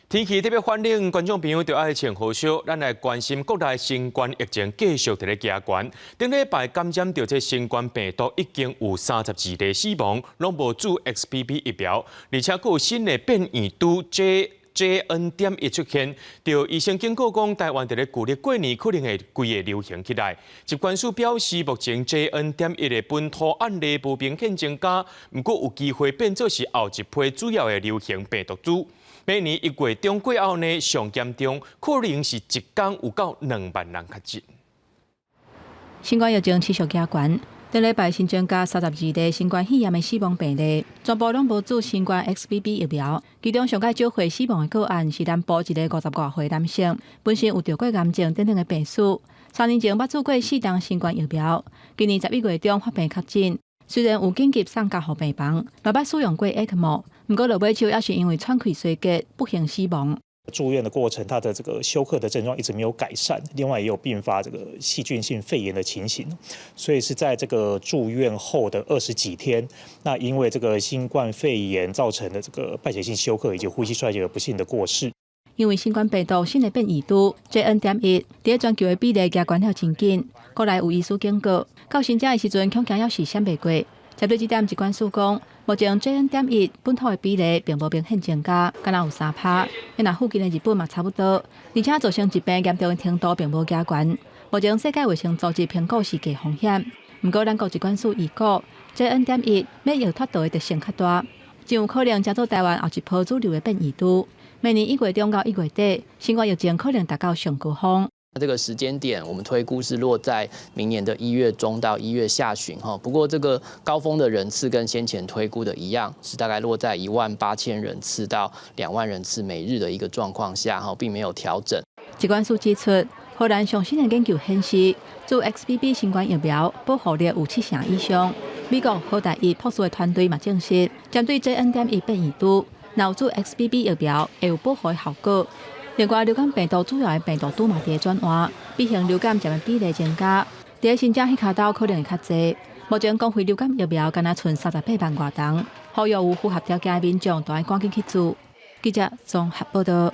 天氣特別寒冷，觀眾朋友著愛穿好少。咱來關心國內新冠疫情繼續佇咧加懸。頂禮拜感染著這新冠病毒已經有32例死亡，攏無注 XBB 疫苗，而且閣有新的變異株 JN.1出現，著醫生警告講，台灣佇咧舊曆過年可能會規个流行起來。疾管署表示，目前 JN.1的本土案例無明顯增加，毋過有機會變做是後一批主要的流行病毒株。明年1月中過後呢，上嚴重可能是一工有到2萬人確診。新冠疫情持續加懸，頂禮拜新增加32例新冠肺炎的死亡病例，全部攏無注新冠 XBB 疫苗。其中上蓋少歲死亡的個案是南部一个50外歲男性，本身有著過癌症等等的病史，3年前捌注過四劑新冠疫苗，今年11月中發病確診。雖然有緊急送加護病房，嘛捌使用過 ECMO，毋過落尾就猶是因為喘氣衰竭不幸死亡。住院的過程，他的這個休克的症狀一直沒有改善，另外也有併發這個細菌性肺炎的情形，所以是在這個住院後的20幾天，那因為這個新冠肺炎造成的這個敗血性休克以及呼吸衰竭而不幸的過世。因為新冠病毒新的變異株 JN.1，佇全球的比例加懸了真緊，國內有醫師警告，到新增的時陣恐驚猶是閃袂過。針對這點，疾管署講，目前 JN.1本土的比例並無明顯增加，敢若有3趴。若附近的日本嘛差不多，而且造成疾病嚴重的程度並無加懸。目前世界衛生組織評估是低風險，毋過咱國疾管署預估 JN.1 免疫脫逃的特性較大，真有可能成做台灣後一波主流的變異株。明年1月中到1月底，新冠疫情可能達到上高峰。這個時間點，我們推估是落在明年的1月中到1月下旬哈。不過這個高峰的人次跟先前推估的一樣，是大概落在18,000人次到2萬人次每日的一個狀況下哈，並沒有調整。疾管署指出，荷蘭上新的研究顯示，注 XBB 新冠疫苗保護力有七成以上。美國好大一博士的團隊嘛證實，針對 JN.1變異株，若有注 XBB 疫苗會有保護的效果。另外，流感病毒主要的病毒株嘛佇咧轉換，B 型流感佔的比例增加，佇咧新增彼跤兜可能會較濟。目前公費流感疫苗敢若賰38萬外筒，呼籲有符合條件的民眾都愛趕緊去注。記者綜合報道。